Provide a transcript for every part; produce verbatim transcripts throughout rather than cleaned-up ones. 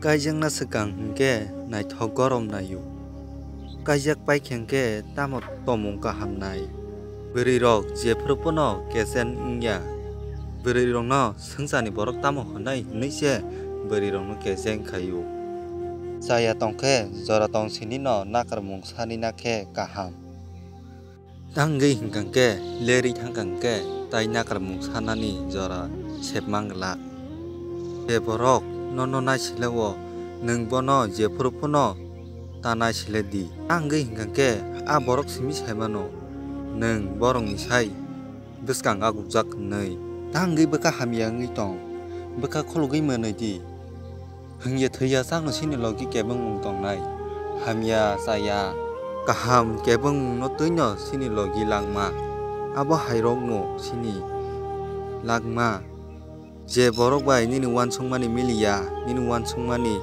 Kaijakna swkang hwnkhe naithok gorom naio. Kaijak paikha hwnkhe tamo tomung kaham nai. Bwrwirok jephuru phano kechen wngya. Bwrwirokno swngcharni borok tamo hwnwi hwnwi se bwrwirokno kechen khaio. Chaya tongkhe jora tong sinino nakarmung sanina khe kaham. Tangwi hwnkha khe lerwi thangkha khe tai nakarmung sanani jora sepma glak. Je borok nono naisile o, nwng bono jephuru phano ta naisile di. Tangwi hwnkha khe a borok simi sai mano, nwng borokni sai bwskang agukjak hwnwi. Tangwi bwkha hamya wngwi tong, bwkha khulugwi mwnwi di. Hwngya thwiya chakno chini logi kebengmung tongnai. Hamya chaya kaham kebengmungno twino chini logi langma. Abo hairokno chini langma. Je borok bai nini uansukmani miliya, nini uansukmani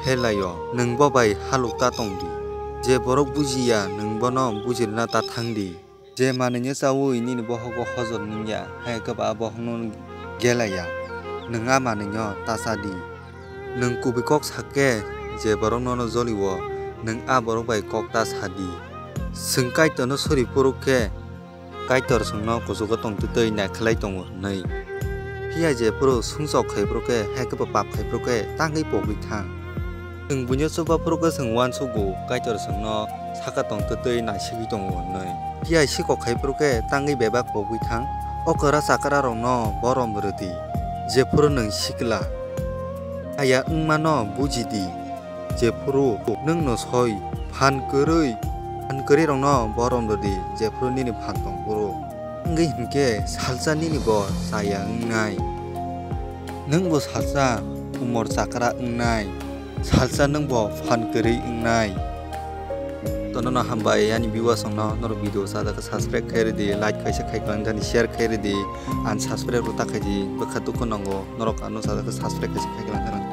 phelaio, nwng bo bai halok ta tong di. Je borok bujiya, nwng bono bujirna ta thang di. Je manwino chaui nini bohogo hojor nungya, hai khe ba a bohokno gelaya, nwng a manwino ta cha di. Nwng kubui kok sa khe je borok nono jolio, nwng a borok bai kok ta sa di. Chwng Kaitorno sori phuru khe Kaitor chwngno kuchugo tongtwtwi naikhlai tongo hwnwi. Phiya jephuru sumsok khai phuru khe, hai khe bo pap khai phuru khe tangwi pogwi thang. Chwng buino chuba phuru khe chwng uansugo, Kaitor chwngno saka tongtwtwi naisigwi tongo hwnwi. Phiya sikok khai phuru khe tangwi bebak pogwi thang. O kwra chakrarokno borom rw di, jephuru nwng sikla. Aya wngmano buji di, jephuru nwngno soi phan kwrwi, phan kwrwirokno borom rw di, jephuru nini phan tong phuru. Wngwi hwnkhe salsa nini bo chaya wngnai. Nwng bo salsa umor chakra wngnai, salsa nwng bo phan kwrwi wngnai. To nono hambai ani viewers rokno, norok video sajak khe subscribe khai rwdi, like kaisa khai kwlangdani, share khai rwdi, unsubscribe rw ta khaidi, bwkha dukhu nango norok ano sajak khe subscribe kaisa khai kwlangdani.